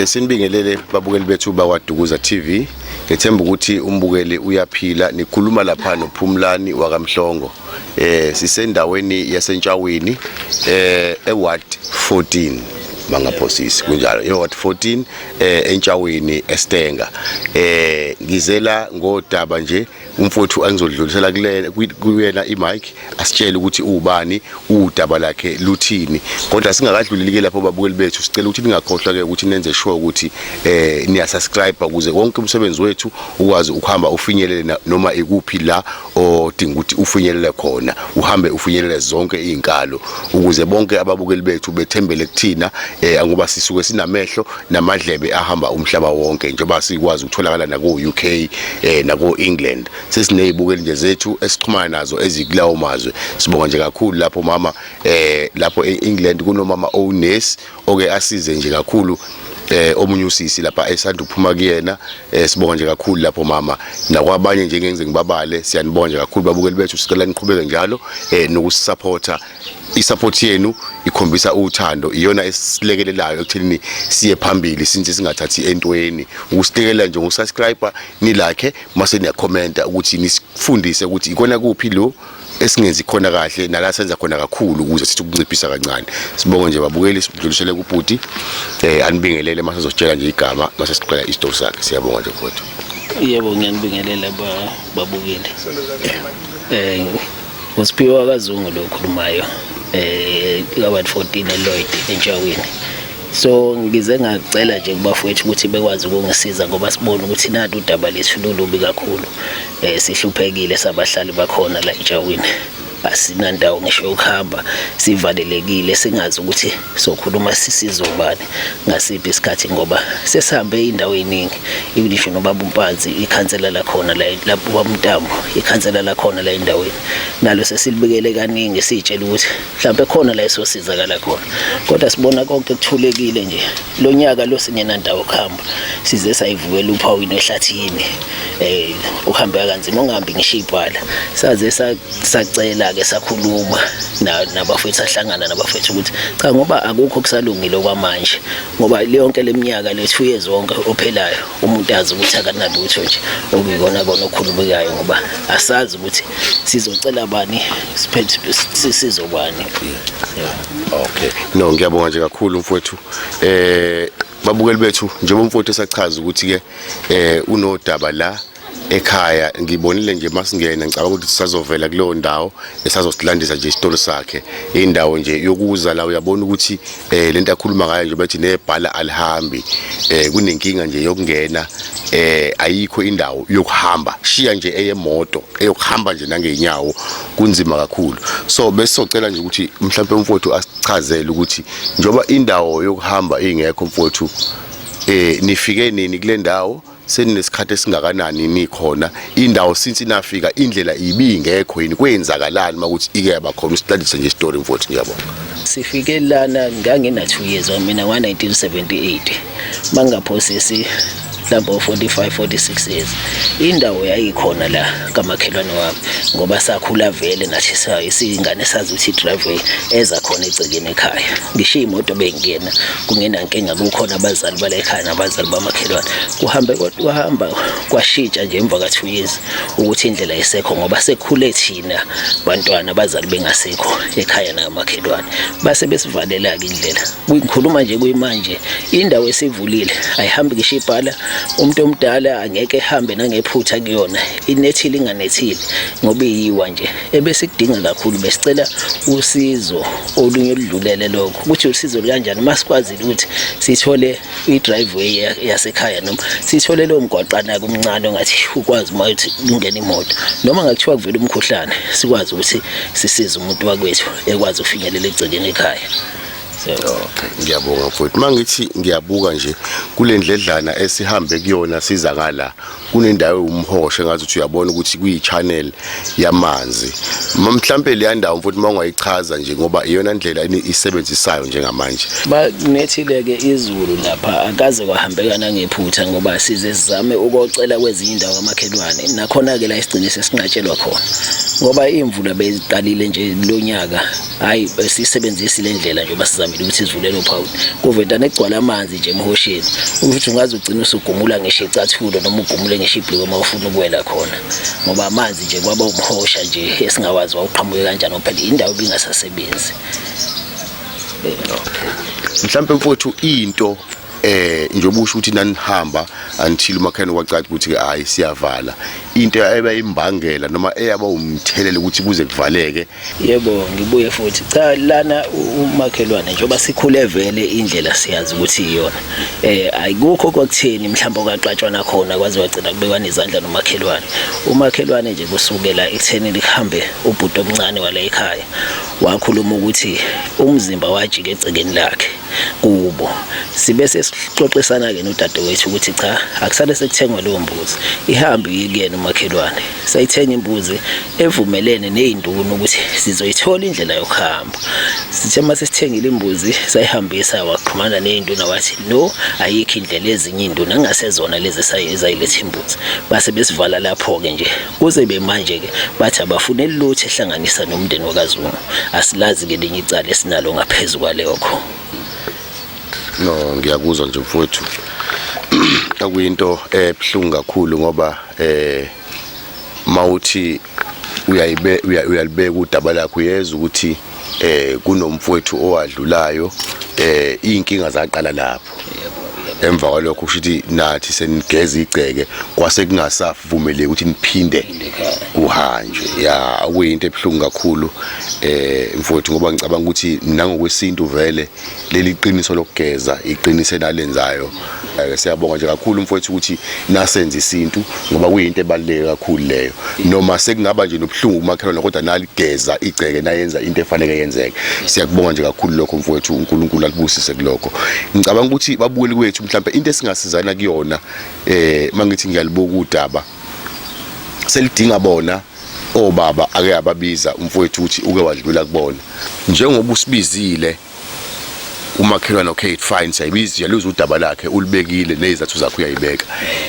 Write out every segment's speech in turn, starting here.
Sinibingelele babukeli bethu bakwaDukuza TV. Ngethemba ukuthi umbukeli uyaphila. Nikhuluma lapha noPhumlani wakaMhlongo. Sisendaweni yaseNtshawini eWard 14 mangaphosisi kunjalo, eWard 14 eNtshawini eStenga. Ngizela ngodaba nje umfowethu angizodlulisela kule kuyena imic asitshele ukuthi uwubani, udaba lakhe luthini. Kodwa singakadluleli ke lapho babukeli bethu, sicela ukuthi ningakhohlwa ke ukuthi nenze sure ukuthi niya subscribe ukuze wonke umsebenzi wethu ukwazi ukuhamba ufinyelele noma ikuphi la odinga ukuthi ufinyelele khona, uhambe ufinyelele zonke izinkalo ukuze bonke ababukeli bethu bethembele kuthina, ngoba sisuke sinamehlo namadlebe ahamba umhlaba wonke njengoba sikwazi ukutholakala nako UK, nako England. Sesinezibukeli nje zethu esixhumana nazo ezikulawo mazwe. Sibonga nje kakhulu lapho mama, lapho eEngland kunomama owunesi oke asize nje kakhulu omunye usisi lapha esanda ukuphuma kuyena. Sibonga nje kakhulu lapho mama, nakwabanye nje ngenze ngibabale. Siyanibonga nje kakhulu babukeli bethu, sicela niqhubeke njalo nokusupporta. Isupport yenu ikhombisa uthando, iyona esilekelelayo ekuthenini siye phambili since singathathi entweni. Ukusilekelela nje ngokusubscribe, nilike, mase niyakhomenta ukuthi nisifundise ukuthi ikona kuphi lo esingenzi khona kahle nala senza khona kakhulu ukuze sithi ukunciphisa kancane. Sibonge nje babukeli, sidlulisele kubhuti anibingelele mase sizotshela nje igama mase siqala isitori sakhe. Siyabonga nje mfowethu. Yebo, ngiyanibingelela babukeli. USiphiwe kaZungu lo okhulumayo ka-Ward 14 eLloyd eNtshawini. So ngize ngacela nje kubafowethu ukuthi bekwazi ukungisiza ngoba sibone ukuthi nadu udaba lethu lulubi kakhulu. Sihluphekile sabahlali bakhona la eNtshawini. Asinandawo ngisho yokuhamba, sivalelekile, singazi ukuthi sokhuluma sisizobani ngasiphi isikhathi ngoba sesihambe indawo eziningi. Even ngisho nobaba uMpanzi ikhansela lakhona la, lapho ubaba uMntambo ikhansela lakhona la endaweni, nalo sesilibikele kaningi siyitshela ukuthi mhlawumbe khona la esosizakala khona, kodwa sibona konke kuthulekile nje. Lo nyaka lo singenandawo okuhamba, size sayivukela uphawini ehlathini, ukuhambeka kanzima, ungahambi ngisho ibhala. Saze sacela ke, sakhuluma nabafowethu, sahlangana nabafowethu ukuthi cha, ngoba akukho kusalungile okwamanje, ngoba yonke leminyaka le 2 years wonke ophelayo umuntu azi ukuthi akanalutho nje okuyikona kona okhulumekayo, ngoba asazi ukuthi sizocela bani, siphethe sizobani. Okay, no, ngiyabonga nje kakhulu mfowethu. Babukeli bethu, njengoba umfowethu esachaza ukuthi ke unodaba la ekhaya, ngibonile nje masingena, ngicabanga ukuthi sisazovela kuleyo ndawo esazosilandisa nje isitolo sakhe, indawo nje yokuza la. Uyabona ukuthi lento akhuluma ngayo nje, bathi nebhala alihambi, kunenkinga nje yokungena, ayikho indawo yokuhamba, shiya nje eyemoto, eyokuhamba nje nangeenyawo kunzima kakhulu. So besizocela nje ukuthi mhlawumbe umfowethu asichazele ukuthi njengoba indawo yokuhamba ingekho, mfowethu, nifike nini kule ndawo, seninesikhathi esingakanani nikhona, indawo since nafika indlela ibingekho yini, kwenzakalani makuthi ike yabakhona? Usilandise nje isitori mfowethu, ngiyabonga. Sifike lana ngangina 2 years mina ngo-1978, mangaphosisi mhlawumbe 45 46 years. Indawo yayikhona la kamakhelwane wami ngoba sakhula vele nathi singane sazi ukuthi i-driveway eza khona egcekeni ekhaya, ngisho iy'moto bey'ngena kungenankinga, kukhona abazali bala ekhaya nabazali bamakhelwane. Kuhambe kwahamba kwashintsha nje emva ka-2 years ukuthi indlela isekho, ngoba sekukhule thina bantwana, abazali bengasekho ekhaya namakhelwane, base besivalela-ke indlela. Ngikhuluma nje kuyimanje indawo esivulile ayihambi ngisho ibhala, umuntu omdala angeke ehambe nangephutha kuyona, inethile inganethile ngoba iyiwa nje. Ebesikudinga kakhulu, besicela usizo olunye oludlulele lokho, ukuthi usizo kanjani masikwazile ukuthi sithole i-driveway yasekhaya noma sithole lowo mgwaqana omncane ongathi ukwazi uma uthi kungena imoto, noma ngakuthiwa kuvela umkhuhlane, sikwazi ukuthi sisize umuntu wakwethu ekwazi ukufinyelela egcekeni ekhaya. Okay, ngiyabonga mfowethu. Mangithi ngiyabuka nje kule ndledlana esihambe kuyona siza ngala, kunendawo ewumhosha engathi uthi uyabona ukuthi kuyi-channel yamanzi. Mhlampe leya ndawo mfowethu uma ungayichaza nje, ngoba iyona ndlela isebenzisayo njengamanje. Banethile-ke izulu lapha, akaze kwahambeka nangephutha ngoba size sizame ukocela kwezinye indawo kamakhelwane, nakhona-ke la isigcine sesinqatshelwa khona. Ngoba imvula beyiqalile nje lonyaka, hayi besisebenzisa le ndlela nje basizamile ukuthi sivulele uphawu. Kuvedane kugcwala amanzi nje emhosheni. Ukuthi ungaze ugcine usugumula ngisho icathulo noma ugumule ngisho ibhluku uma ufuna ukuwela khona. Ngoba amanzi nje kwaba umhosha nje esingawazi wawuqhamuke kanjani phela indawo ibingasasebenzi. Mhlambe mfowethu into njengoba usho ukuthi nanihamba until umakhelwane wacaca ukuthi ke hayi siyavala, into eba imbangela noma eyaba umthelela ukuthi kuze kuvaleke? Yebo, ngibuye futhi. Cha, lana umakhelwane njengoba sikhule vele indlela siyazi ukuthi iyona. Ayikukho kwakutheni mhlawumbe okaxatshwana khona kwaze wagcina kubekwa nezandla nomakhelwane. Umakhelwane nje kusukela ekutheni lihambe ubhuti omncane wala ekhaya wakhuluma ukuthi umzimba wajika egcekeni lakhe kubo. Sibe sesixoxisana ke nodadewethu ukuthi cha, akusale sekuthengwa leyo mbuzi, ihambe iye kuyena umakhelwane. Sayithenga imbuzi evumelene nezinduna ukuthi sizoyithola indlela yokuhamba. Sithe mase sithengile imbuzi sayihambisa, waxhumana nezinduna wathi no, ayikho indlela, ezinye induna kungasezona lezi ezayiletha imbuzi. Base besivala lapho ke nje kuze bemanje ke bathi abafuneli lutho ehlanganisa nomndeni wakaZungu. Asilazi ke linye icala esinalo ngaphezu kwalokho. No, ngiyakuzwa nje mfowethu, akuyinto ebuhlungu kakhulu ngoba mawuthi uyayibe uyalibeka udaba lakho, uyeza ukuthi kunomfowethu owadlulayo, inkinga zaqala lapho. Emva kwalokho kusho ukuthi nathi senigeza igceke, kwase kungasavumeleki ukuthi niphinde kuhanjwe. Ya, okuyinto ebuhlungu kakhulu mfowethu, ngoba ngicabanga ukuthi nangokwesintu vele leli qiniso lokugeza iqiniso enalenzayo. Siyabonga nje kakhulu mfowethu ukuthi nasenze isintu, ngoba kuyinto ebaluleke kakhulu leyo. Noma sekungaba nje nobuhlungu kumakhelwane, kodwa naligeza igceke, nayenza into efanele yenzeke. Siyakubonga nje kakhulu lokho mfowethu, uNkulunkulu alibusise kulokho. Ngicabanga ukuthi babukeli kwethu mhlambe into esingasizana kuyona, mangithi ngiyalibuka udaba selidinga bona obaba ake ababiza umfowethu ukuthi uke wadlula kubona njengoba usibizile umakhelwane. Okay, fine, siyayibiza, siyaluzwa udaba lakhe, ulibekile nezizathu zakhe uyayibeka.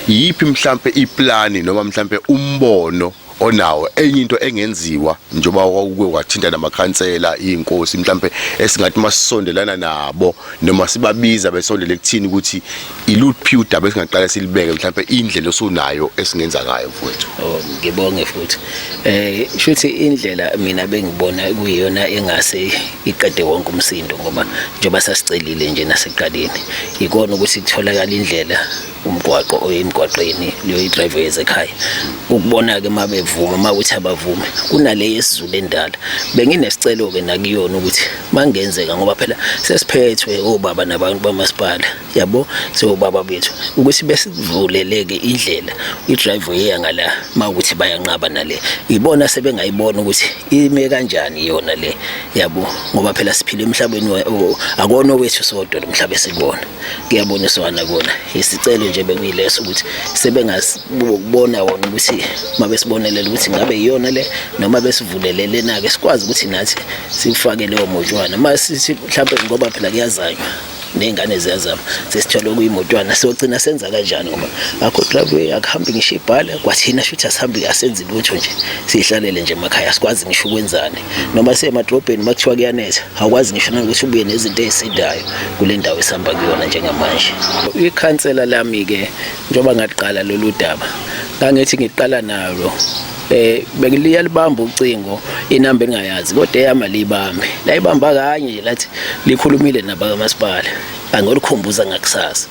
Yiphi mhlambe iplani noma mhlambe umbono onawo, enye into engenziwa njengoba kwakuke wathinta namakhansela, inkosi, mhlambe esingathi masisondelana nabo noma sibabiza besondele kuthini, ukuthi iluphi udaba esingaqala silibeke, mhlambe indlela osunayo esingenza ngayo mfowethu? Oh, ngibonge futhi. Shuthi indlela mina bengibona kuyiyona engase iqede wonke umsindo, ngoba njengoba sasicelile nje nasekuqaleni, ikona ukuthi kutholakala indlela umgwaqo oya emgwaqeni leyo i-driveway ekhaya. Ukubona ke mabevuma, mawuthi abavume kunale yesiZulu endala. Benginesicelo ke nakuyona ukuthi mangenzeka, ngoba phela sesiphethwe obaba nabantu bamasipala, yabo, sewobaba bethu, ukuthi besivuleleke indlela i-driveway yangala. Mawukuthi bayanqaba nale, ibona sebengayibona ukuthi ime kanjani yona le, yabo, ngoba phela siphila emhlabeni akona owethu sodwa lo mhlaba esikuwona, kuyaboniswana kona. Isicelo nje bekuyileso ukuthi sebengasibona wona ukuthi mabesibonelela ukuthi ngabe iyona le noma besivulelele na-ke sikwazi ukuthi nathi sifake leyo motshwana masithi mhlawumbe, ngoba phela kuyazanywa ney'ngane ziyazama, sesithole okuyimotwana siyogcina senza kanjani, ngoba akho driveway, akuhambi ngisho ibhala kwathina, shuthi asihambi, asenzi lutho nje, siyihlalele nje emakhaya, asikwazi ngisho ukwenzani noma siye emadrobheni. Uma kuthiwa kuyanetha awukwazi ngisho nanokuthi ubuye nezinto ey'sindayo kule ndawo esihamba kuyona njengamanje. Ikhansela lami-ke, njengoba ngaqala lolu daba, ngangithi ngiqala nalo, bekuliya libamba ucingo inamba engayazi, kodwa eyama libambe, layibamba kanye nje, lathi likhulumile nabakamasipala, angolikhumbuza ngakusasa.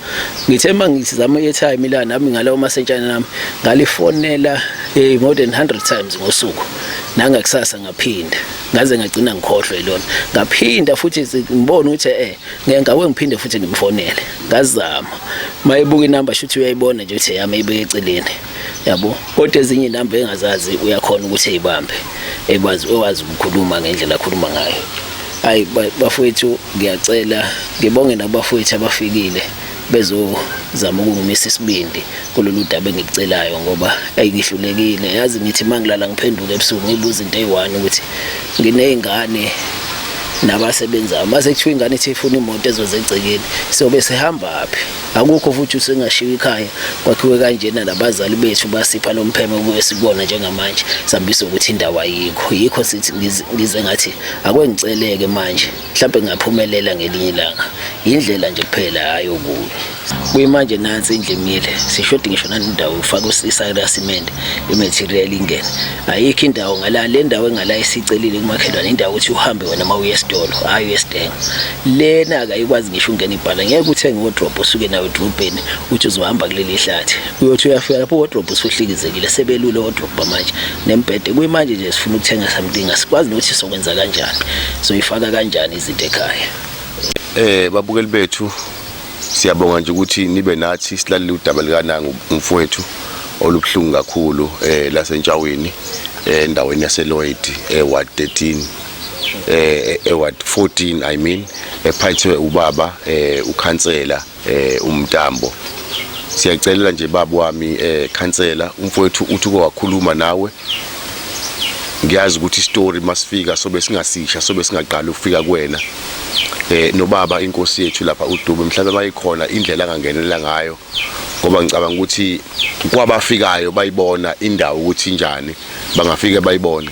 Ngithe uma ngizama i-airtime ila nami ngalawo masentshana nami ngalifonela more than 100 times ngosuku, nangakusasa ngaphinda, ngaze ngagcina ngikhohlwe ilona, ngaphinda futhi ngibona ukuthi ngeke ngawe ngiphinde futhi ngimfonele. Ngazama, mayibuka inamba shuthi uyayibona nje ukuthi yami ibeke eceleni, yabo, kodwa ezinye inamba engazazi uyakhona ukuthi eyibambe, ekwazi owazi ukukhuluma ngendlela akhuluma ngayo. Hayi bafowethu, ngiyacela, ngibonge nabafowethu abafikile bezozama ukungimisa isibindi kulolu daba engikucelayo, ngoba ayi ngihlulekile. Yazi ngithi uma ngilala ngiphenduke ebusuku ngibuza into eyi-one ukuthi nginey'ngane Nabasebenzayo mase kuthiwa ingane ithi ifuna imoto ezoze egcekeni, sobe sihamba phi? Akukho futhi usengashiwa ikhaya kwakhiwe kanjena, nabazali bethu basipha lo mpheme kuye sikubona njengamanje, sambisa ukuthi indawo ayikho. Yikho sithi ngize ngathi ake ngiceleke manje, mhlawumbe ngingaphumelela ngelinye ilanga. Indlela nje kuphela, hhayi okubi. Kuyimanje nansi indlu imile, sishodi ngisho nanendawo ufaka isaka lasimende, i-material ingene. Ayikho indawo ngala, le ndawo engala isicelile kumakhelwane, indawo ukuthi uhambe wena uma uye esitolo, hhayi uye esidenga. Lena-ke ayikwazi ngisho ungena ibhala, ngeke uthenge i-wardrobe usuke nayo edolobheni uthi uzohamba kuleli hlathi, uyothi uyafika lapho i-wardrobe usuhlikizekile, sebelula o-wardrobe bamanje nembhede. Kuyimanje nje sifuna ukuthenga something, asikwazi nokuthi sokwenza kanjani, soyifaka kanjani izinto ekhaya. Babukeli bethu, siyabonga nje ukuthi nibe nathi silalele udaba likanangu umfowethu olubuhlungu kakhulu laseNtshawini, endaweni yaseLloyd, eWard 13, eWard 14 I mean, ephethwe ubaba ukhansela uMntambo. Siyacelela nje baba wami, khansela, umfowethu uthi uke wakhuluma nawe. Ngiyazi ukuthi story masifika sobe singasisha, sobe singaqala ukufika kuwena. Nobaba inkosi yethu lapha uDube, mhlawumbe bayikhona indlela angangenela ngayo, ngoba ngicabanga ukuthi kwabafikayo bayibona indawo ukuthi injani, bangafike bayibone.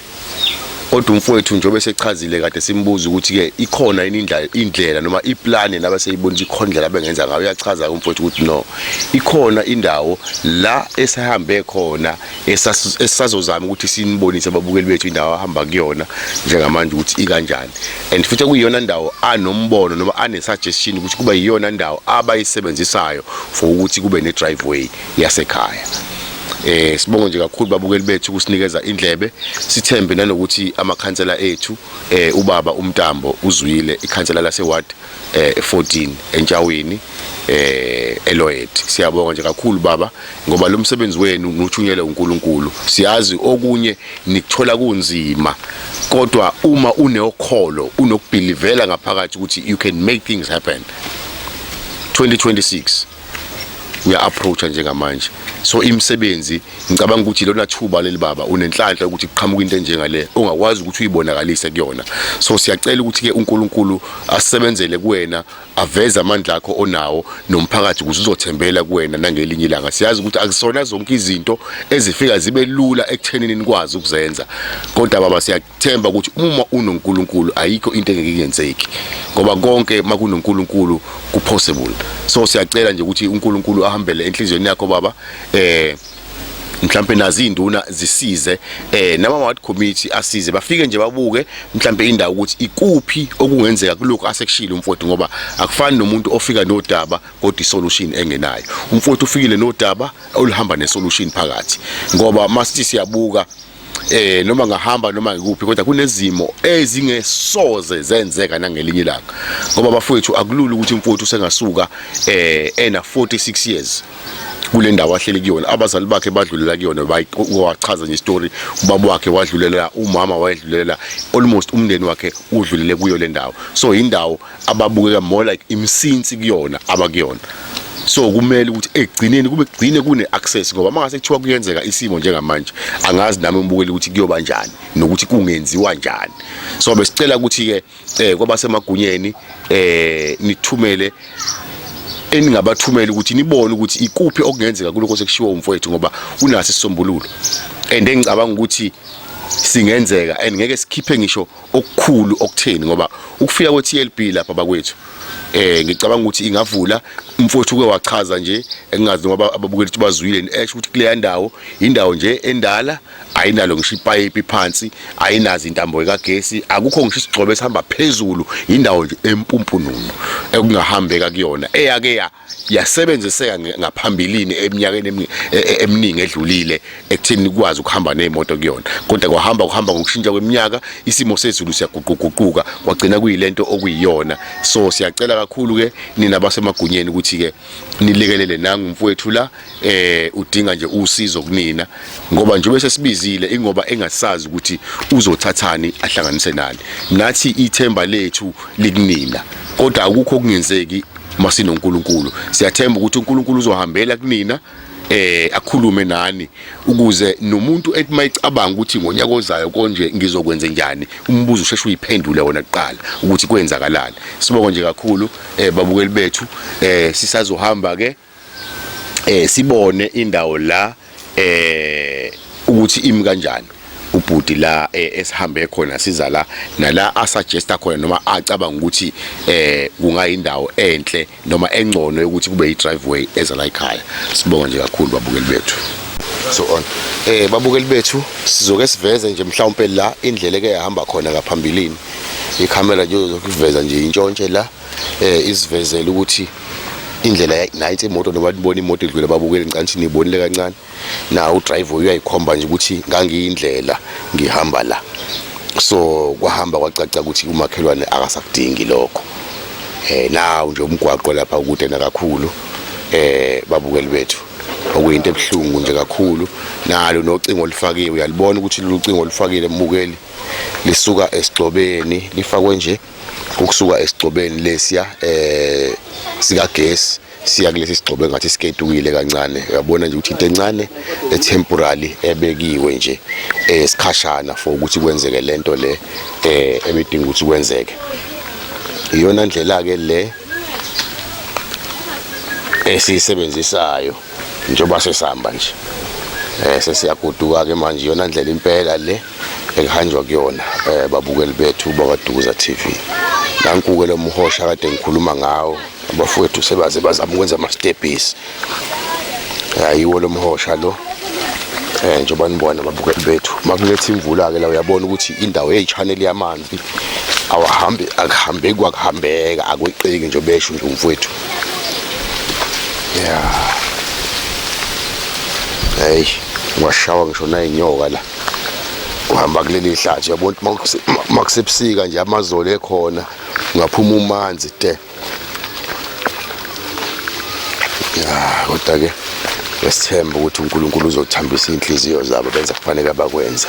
Kodwa umfowethu njengoba esechazile, kade simbuza ukuthi ke ikhona yini indlela noma iplan nabaseyibona ukuthi ikhona indlela abengenza ngayo. Uyachaza umfowethu ukuthi no, ikhona indawo la esahambe khona, esisazozama ukuthi sinibonise ababukeli bethu indawo ahamba kuyona njengamanje ukuthi ikanjani, and futhi kuyiyona ndawo anombono noma ane-suggestion ukuthi kuba yiyona ndawo abayisebenzisayo for ukuthi kube ne-driveway yasekhaya. Sibonge nje kakhulu babukeli bethu ukusinikeza indlebe. Sithembe nanokuthi amakhansela ethu, ubaba uMntambo uzwile, ikhansela lase ward 14 eNtshawini, eLoyed. Siyabonga nje kakhulu baba, ngoba lo msebenzi wenu nuthunyelwe uNkulunkulu. Siyazi okunye nikuthola kunzima, kodwa uma uneokholo, unokubelievela ngaphakathi ukuthi you can make things happen. 2026 uya approacha njengamanje, so imisebenzi ngicabanga ukuthi lona thuba leli baba unenhlanhla ukuthi kuqhamuka into enjengale ongakwazi ukuthi uyibonakalise kuyona. So siyacela ukuthi ke uNkulunkulu asebenzele kuwena, aveze amandla akho onawo nomphakathi ukuze uzothembela kuwena nangelinye ilanga. Siyazi ukuthi akusona zonke izinto ezifika zibe lula ekuthenini nikwazi ukuzenza, kodwa baba siyathemba ukuthi uma unoNkulunkulu ayikho into engeke ingenzeki, ngoba konke makunoNkulunkulu kupossible. So siyacela nje ukuthi uNkulunkulu ahambele enhliziyweni yakho baba, mhlambe nazi induna zisize, nama ward committee asize, bafike nje babuke mhlambe indawo ukuthi ikuphi okungenzeka kulokhu asekushilo umfowethu, ngoba akufani nomuntu ofika nodaba kodwa isolution engenayo. Umfowethu ufikile nodaba oluhamba nesolution phakathi, ngoba masithi siyabuka, noma ngahamba noma ngikuphi, kodwa kunezimo ezingesoze zenzeka nangelinye ilanga, ngoba bafowethu akulula ukuthi umfowethu usengasuka ena 46 years kule ndawo ahleli kuyona, abazali bakhe badlulela kuyona. Wachaza nje story, ubaba wakhe wadlulela, umama wayedlulela, almost umndeni wakhe udlulele kuyo le ndawo. So indawo ababukeka more like imsinsi kuyona abakuyona, so kumele ukuthi ekugcineni kube kugcine kune access, ngoba mangase kuthiwa kuyenzeka isimo njengamanje, angazi nami umbukeli ukuthi kuyoba njani nokuthi kungenziwa njani. So besicela ukuthi ke kwabasemagunyeni nithumele eningabathumela ukuthi nibone ukuthi ikuphi okungenzeka kuloko sekushiwo umfowethu, ngoba unaso isisombululo and engicabanga ukuthi singenzeka and ngeke sikhiphe ngisho okukhulu okutheni, ngoba ukufika kwe-TLB lapha bakwethu, ngicabanga ukuthi ingavula. Umfowethu uke wachaza nje, engingazi noma ababukeli ukuthi bazwile, esho ukuthi kuleya ndawo indawo nje endala, ayinalo ngisho ipayipi phansi, ayinazo intambo kagesi, akukho ngisho isigxobo esihamba phezulu, indawo nje empumpununu ekungahambeka kuyona, eyake ya yasebenziseka ngaphambilini eminyakeni eminingi edlulile ekutheni ikwazi ukuhamba nezimoto kuyona, kodwa kwahamba kuhamba ngokushintsha kweminyaka, isimo sezulu siyaguquguquka, kwagcina kuyilento okuyiyona. So siyacela kakhulu ke nina basemagunyeni ukuthi ke nilekelele nangu umfowethu la, udinga nje usizo kunina, ngoba njengoba sesibizile ingoba engasazi ukuthi uzothathani ahlanganise nani. Nathi ithemba lethu likunina, kodwa akukho okungenzeki masinoNkulunkulu. Siyathemba ukuthi uNkulunkulu uzohambela kunina. Akhulume nani ukuze nomuntu ethi mayicabanga ukuthi ngonyaka ozayo konje ngizokwenza njani, umbuzo usheshe uyiphendule wona kuqala ukuthi kwenzakalani. Sibonge nje kakhulu babukeli bethu. Sisazohamba ke sibone indawo la ukuthi imi kanjani ubhuti la esihambe khona siza la, nala asuggesta khona noma acabanga ukuthi kungayindawo enhle noma engcono yokuthi kube i-driveway eza la ekhaya. Sibonga nje kakhulu, babukeli bethu. So on babukeli bethu, sizoke siveze nje mhlawumbe la indlela eke yahamba khona ngaphambilini. Ikhamera nje izokuveza nje intshontshe la, isivezele ukuthi indlela nayithi imoto, noma nibona imoto idlule, babukeli. Ngicela ukuthi nibonile kancane na udriver uyayikhomba nje ukuthi ngangiyindlela ngihamba la. So kwahamba kwacaca ukuthi umakhelwane akasakudingi lokho. Nawu nje umgwaqo lapha kude nakakhulu, babukeli bethu, okuyinto ebuhlungu nje kakhulu. Nalo nocingo olufakiwe, uyalibona ukuthi lolu cingo olufakile, mbukeli, lisuka esigcobeni, lifakwe nje ukusuka esigcobeni lesiya sikagesi siya kulesi sigcobo engathi siketukile kancane. Uyabona nje ukuthi into encane etemporary ebekiwe nje esikhashana for ukuthi kwenzeke lento le ebidinga ukuthi kwenzeke. Iyona ndlela ke le esiyisebenzisayo njengoba sesihamba nje, sesiyagoduka ke manje. Iyona ndlela impela le ekuhanjwa kuyona, babukeli bethu bakwaDukuza TV. Nanku-ke lo mhosha kade ngikhuluma ngawo. Abafowethu sebaze bazama ukwenza ama-steppies. Ayiwo lo mhosha lo, njengoba nibona, babukeli bethu. Makuletha imvula-ke la, uyabona ukuthi indawo eyi-channel yamanzi awahambi, akuhambeki kwakuhambeka, akweqeki nje besho nje umfowethu ya. Hey, ungashawa ngisho nayinyoka la uhamba kuleli hlathi. Uyabona ukuthi makusebusika nje, amazolo ekhona, ungaphuma umanzi te ya. Kodwa ke besithemba ukuthi uNkulunkulu uzothambisa inhliziyo zabo, benza kufanele abakwenze.